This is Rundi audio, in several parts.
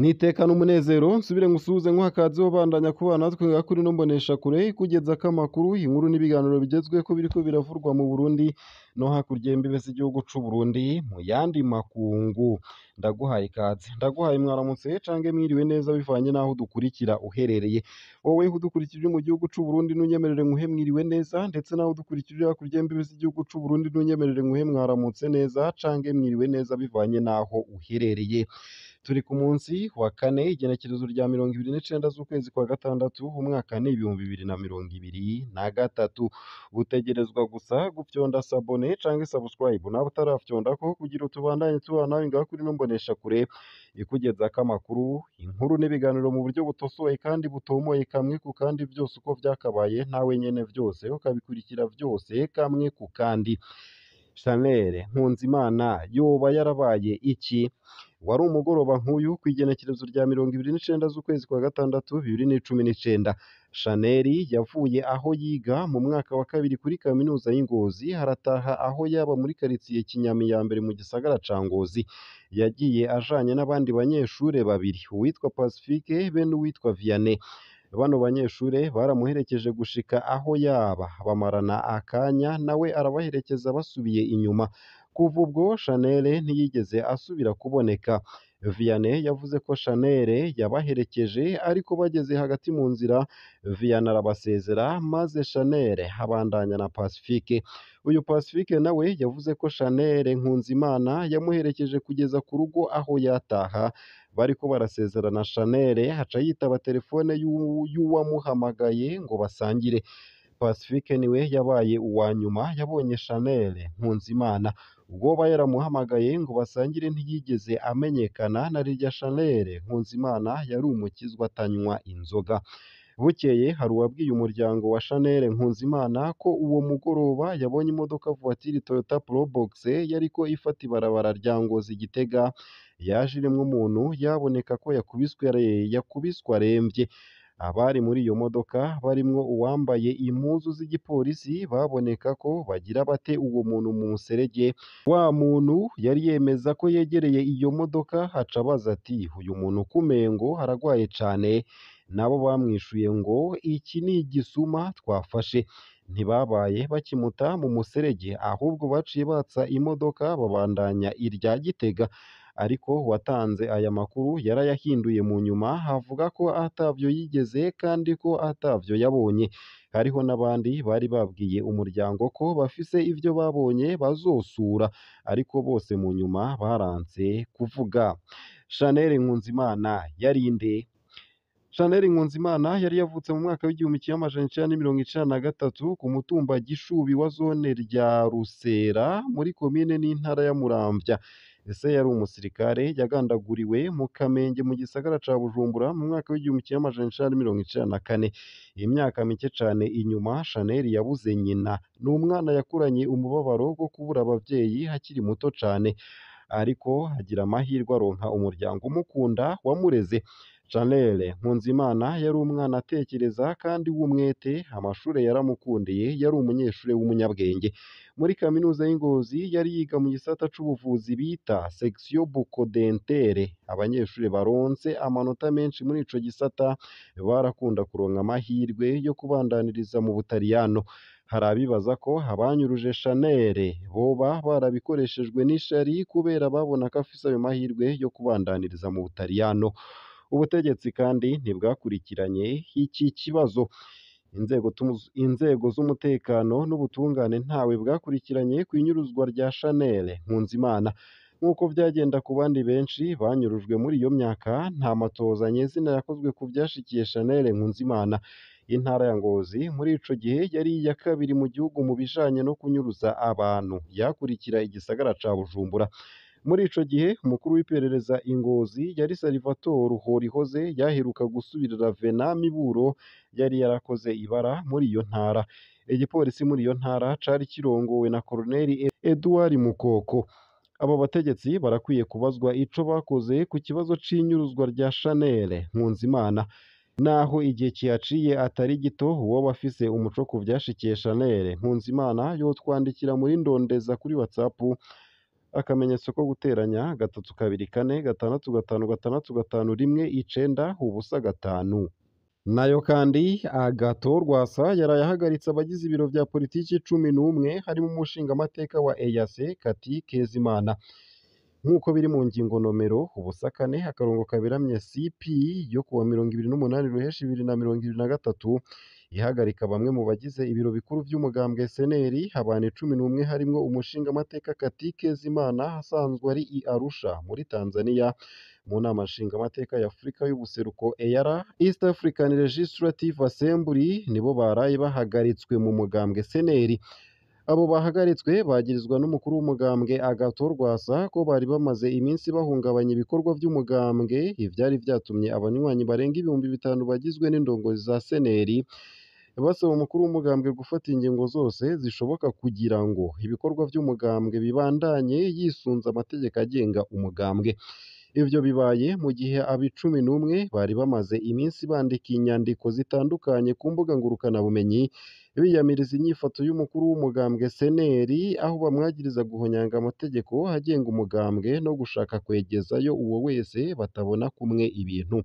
Nitekana umunezero nsubire ngusuhuze nkuha akaze ubandanya kubana natwe ngaha kuri ino mboneshakure ikugezaho amakuru, inkuru n'ibiganiro bigezweho biriko biravurwa mu Burundi no hakurya y'imbibe z'igihugu c'Uburundi mu yandi makungu. Ndaguhaye ikaze, ndaguhaye mwaramutse canke mwiriwe neza bivanye n'aho udukurikira uherereye. Wowe udukurikira uri mu gihugu c'Uburundi ntunyemerere nkuhe mwiriwe neza, ndetse nawe udukurikira uri hakurya y'imbibe z'igihugu c'Uburundi ntunyemerere nkuhe mwaramutse neza canke mwiriwe neza bivanye n'aho uherereye. Turi ku munsi wa kane, igenekerezo rya 29 z'ukwezi kwa gatandatu, umwaka ni 2023. Utegerezwa gusa gufyonda sabone canke subscribe nawe utarafyondako kugira tubandanye tubana nawe ngaha kuri ino mboneshakure ikugezako amakuru, inkuru n'ibiganiro mu buryo butosoye kandi butomoye kamwe ku kandi vyose uko vyakabaye, nawe nyene vyose ukabikurikira vyose kamwe ku kandi. Chanel Nkunzimana yoba yarabaye iki? Wari umugoroba nk'uyu kw'igenekerezo rya 29 z'ukwezi kwa gatandatu 2019. Chanel yavuye aho yiga mu mwaka wa kabiri kuri kaminuza y'i Ngozi, harataha aho yaba muri karitsiye Kinyami ya mbere mu gisagara ca Ngozi. Yagiye ajanye n'abandi banyeshure babiri, uwitwa Pacifique be n'uwitwa Vianney. Bano banyeshure baramuherekeje gushika aho yaba, bamarana akanya nawe arabaherekeza basubiye inyuma. Kuva ubwo Chanel ntiyigeze asubira kuboneka. Vianney yavuze ko Chanel yabaherekeje ariko bageze hagati mu nzira Vianney arabasezera maze Chanel abandanya na Pacifique. Uyu Pacifique nawe yavuze ko Chanel Nkunzimana yamuherekeje kugeza ku rugo aho yataha. Bariko barasezerana Chanel aca yitaba telefone y'uwamuhamagaye ngo basangire. Pacifique niwe yabaye uwa nyuma yabonye Chanel Nkunzimana. Uwoba yaramuhamagaye ngo basangire ntiyigeze amenyekana, na rirya Chanel Nkunzimana yari umukizwa atanywa inzoga. Bukeye hari uwabwiye umuryango wa Chanel Nkunzimana ko uwo mugoroba yabonye imodoka voiture Toyota Probox yariko ifata ibarabara rya Ngozi Gitega, yaje irimwo umuntu yaboneka ko yakubiswe aremvye. Abari muri iyo modoka barimwo uwambaye impuzu z'igipolisi baboneka ko bagira bate uwo muntu mu muserege. Wa muntu yari yemeza ko yegereye iyo modoka aca abaza ati uyu muntu kumengo aragwaye cane, nabo bamwishuye ngo iki ni igisuma twafashe. Ntibabaye bakimuta mu muserege ahubwo baciye batsa imodoka babandanya irya Gitega. Ariko uwatanze aya makuru yarayahinduye mu nyuma avuga ko atavyo yigeze kandi ko atavyo yabonye. Hariho n'abandi bari babwiye umuryango ko bafise ivyo babonye bazosura, ariko bose mu nyuma baranse kuvuga. Chanel Nkunzimana yari nde? Chanel Nkunzimana yari yavutse mu mwaka w'1993 ku mutumba Gishubi wa zone rya Rusera muri komine n'intara ya Muramvya. Ese yari umusirikare, yagandaguriwe mu Kamenge mu gisagara ca Bujumbura mu mwaka w'1994. Imyaka mike cane inyuma Chanel yabuze nyina. Ni umwana yakuranye umubabaro wo kubura abavyeyi akiri muto cane, ariko agira amahirwe aronka umuryango umukunda wamureze. Chanel Nkunzimana yari umwana atekereza kandi w'umwete, amashure yaramukundiye, yari umunyeshure w'umunyabwenge. Muri kaminuza y'i Ngozi yari yiga mu gisata c'ubuvuzi bita section bucco-dentaire. Abanyeshure baronse amanota menshi muri ico gisata barakunda kuronka amahirwe yo kubandaniriza mu Butaliyano. Hari abibaza ko abanyuruje Chanel boba barabikoreshejwe n'ishari kubera babona ko afise ayo mahirwe yo kubandaniriza mu Butaliyano. Ubutegetsi kandi ntibwakurikiranye iki kibazo. Inzego z'umutekano n'ubutungane ntawe bwakurikiranye kw'inyuruzwa rya Chanel Nkunzimana. Nk'uko vyagenda ku bandi benshi banyurujwe muri iyo myaka, nta matoza nyezina yakozwe ku vyashikiye Chanel Nkunzimana. Intara ya Ngozi muri ico gihe yari iya kabiri mu gihugu mu bijanye no kunyuruza abantu, yakurikira igisagara ca Bujumbura. Muri ico gihe umukuru w'iperereza i Ngozi yari Salvatore Horihoze, yaheruka gusubirira Venant Miburo yari yarakoze ibara muri iyo ntara. Igipolisi muri iyo ntara cari kirongowe na Colonel Edouard Mukoko. Abo bategetsi barakwiye kubazwa ico bakoze ku kibazo c'inyuruzwa rya Chanel Nkunzimana. Naho igihe kihaciye atari gito, uwoba afise umuco ku vyashikiye Chanel Nkunzimana yotwandikira muri Ndondeza kuri WhatsApp. akamenyetso ko guteranya 3 2 4 6 5 6 5 1 9 0 5. Nayo kandi Agathon Rwasa yaraye ahagaritse abagize ibiro vya politiki 11 harimo umushingamateka wa EAC Kati Kezimana, nk'uko biri mu ngingo nomero 04 akarongo kaberamye CP yo kuwa 28 Ruheshi 2023 ihagarika bamwe mu bagize ibiro bikuru vy'umugambwe SNL, abantu 11 harimwo umushingamateka Kati Kezimana asanzwe ari i Arusha muri Tanzania mu nama nshingamateka ya Afurika y'ubuseruko EAR, East African Legislative Assembly, nibo baraye bahagaritswe mu mugambwe SNL. Abo bahagaritswe bagirizwa n'umukuru w'umugambwe Agathon Rwasa ko bari bamaze iminsi bahungabanya ibikorwa vy'umugambwe, ivyari vyatumye abanywanyi barenga 5000 bagizwe n'indongozi za SNL basaba umukuru w'umugambwe gufata ingingo zose zishoboka kugira ngo ibikorwa vy'umugambwe bibandanye yisunze amategeko agenga umugambwe. Ivyo bibaye mu gihe abi 11 bari bamaze iminsi bandika inyandiko zitandukanye ku mbuga ngurukanabumenyi biyamiriza inyifato y'umukuru w'umugambwe SNL, aho bamwagiriza guhonyanga amategeko agenga umugambwe no gushaka kwegezayo uwo wese batabona kumwe ibintu.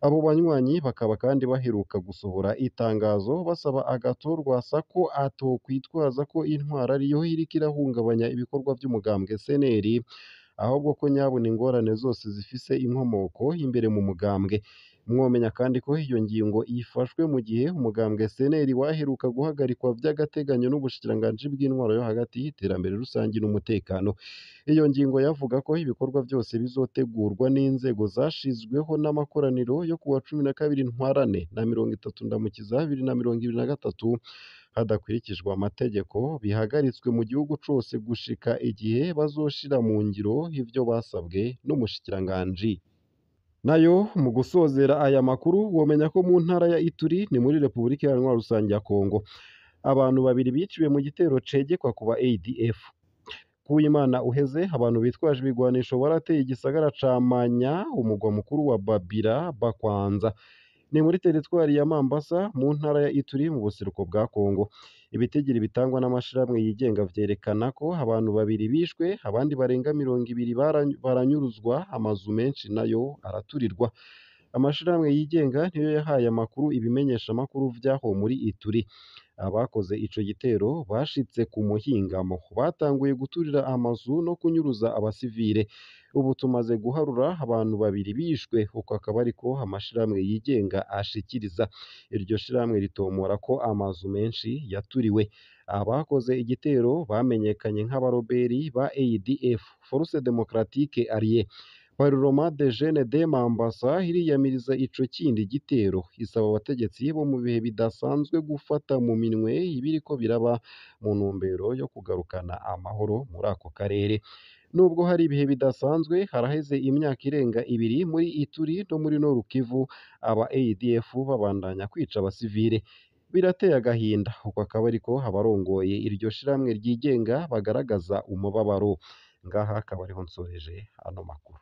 Abo banywanyi bakaba kandi baheruka gusohora itangazo basaba Agathon Rwasa ko atokwitwaza ko intwaro ariyo iriko irahungabanya ibikorwa vy'umugambwe SNL, ahubwo ko nyabuna ingorane zose zifise inkomoko imbere mu mugambwe. Mwomenya kandi ko iyo ngingo ifashwe mu gihe umugambwe SNL waheruka guhagarikwa vy'agateganyo n'ubushikiranganji bw'intwaro yo hagati, iterambere rusangi n'umutekano. Iyo ngingo yavuga ko ibikorwa vyose bizotegurwa n'inzego zashizweho n'amakoraniro yo kuwa 12 Ntwarante na 30 Ndamukiza 2023 hadakurikijwe amategeko, bihagaritswe mu gihugu cose gushika igihe bazoshira mu ngiro ivyo basabwe n'umushikiranganji. Nayo mu gusozera aya makuru womenya ko mu ntara ya Ituri ni muri Repubulika Iharanira Rusange ya Kongo abantu babiri biciwe mu gitero cegekwa ku ba ADF. Kuwimana uheze abantu bitwaje ibigwanisho barateye igisagara ca Manya, umugwa mukuru wa Babira Bakwanza, ni muri teritwari ya Mambasa mu ntara ya Ituri mu buseruko bwa Kongo. Ibitigiri bitangwa n'amashirahamwe yigenga vyerekana ko abantu babiri bishwe, abandi barenga 20 baranyuruzwa, amazu menshi nayo araturirwa. Amashirahamwe yigenga niyo yahaye amakuru ibimenyeshamakuru vyaho muri Ituri. Abakoze ico gitero bashitse ku muhingamo, batanguye guturira amazu no kunyuruza abasivile. Ubu tumaze guharura abantu babiri bishwe, uko akaba ariko amashirahamwe yigenga ashikiriza. Iryo shirahamwe ritomora ko amazu menshi yaturiwe. Abakoze igitero bamenyekanye nk'abaroberi ba ADF, Force Democratique Alliée. Parlement des Jeunes de Mambasa iriyamiriza ico kindi gitero, isaba abategetsi bo mu bihe bidasanzwe gufata mu minwe ibiriko biraba mu ntumbero yo kugarukana amahoro muri ako karere. Nubwo hari ibihe bidasanzwe, haraheze imyaka irenga 2 muri Ituri no muri Nord Kivu aba ADF babandanya kwica abasivile. Birateye agahinda, uko akaba ariko abarongoye iryo shirahamwe ryigenga bagaragaza umubabaro. Ngaha akaba ariho nsoreje ano makuru.